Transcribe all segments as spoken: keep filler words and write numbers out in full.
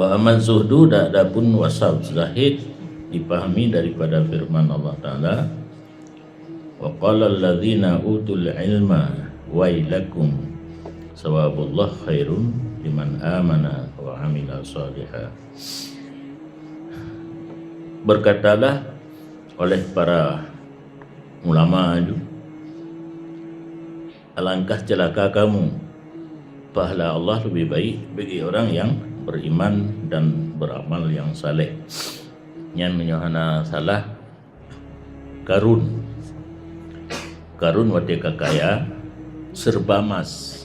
Wa amma zuhdu, adapun wasaf zahid dipahami daripada firman Allah Taala, "Wa qala alladzina utul ilma wailakum, sawabullah khairun liman amana wa amila shaliha." Berkatalah oleh para ulama itu, "Alangkah celaka kamu, pahala Allah lebih baik bagi orang yang beriman dan beramal yang saleh." Nyan meunyoe hana salah, Karun. Karun watée ka kaya, serba emas.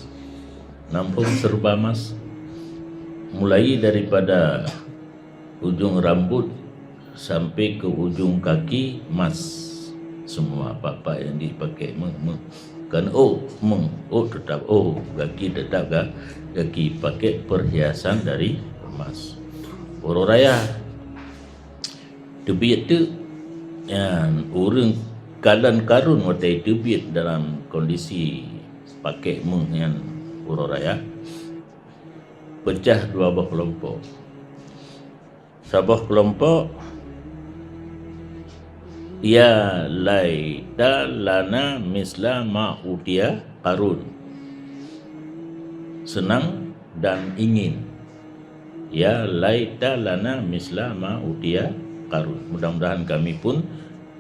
Nampung serba emas. Mulai daripada ujung rambut sampai ke ujung kaki emas. Semua apa-apa yang dipakai, meuh, meuh. Kan, oh, meuh, oh, tetap, oh, gaki tetap ga-, gaki pakai perhiasan dari emas. Uroe raya, teubiet teuk, nyan, ureuëng kalon karun watée teubiet dalam kondisi pakai meuh nyan uroe raya, peucah dua boh keulompok. Saboh keulompok, "Ya laita lana misla ma utia Karun." Senang dan ingin. "Ya laita lana misla ma utia Karun." Mudah-mudahan kami pun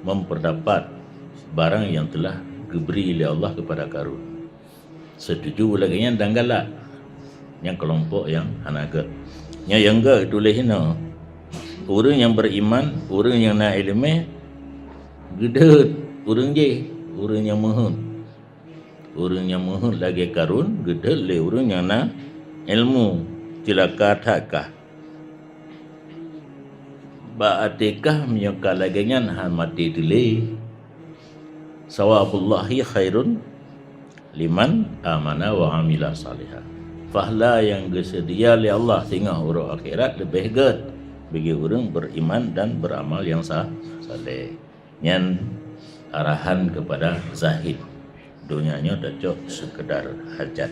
memperdapat barang yang telah geubri lé Allah kepada Karun. Setuju lagée nyan dan galak. Nyang keulompok nyang hana gét. Nyang, nyang gét tuléh inoe. Ureuëng nyang beriman, ureuëng nyang na iéleumé, geudeuet ureuëng jéh, ureuëng nyang meuheuét. Ureuëng nyang meuheuét lagée Karun geudeuet lé ureuëng nyang na ilmu, cilaka that kah. Bak até kah meunyoe ka lagée nyan hana maté teulé. Sawabullahi khairun liman amana wa amila saliha. Pahala nyang geuseudia lé Allah singoh uroe akhirat leubeh gét bagi ureuëng beriman dan beramal nyang sa-, saleh. Nyan arahan kepada zahid. Donya nyoe tacok sekedar hajat.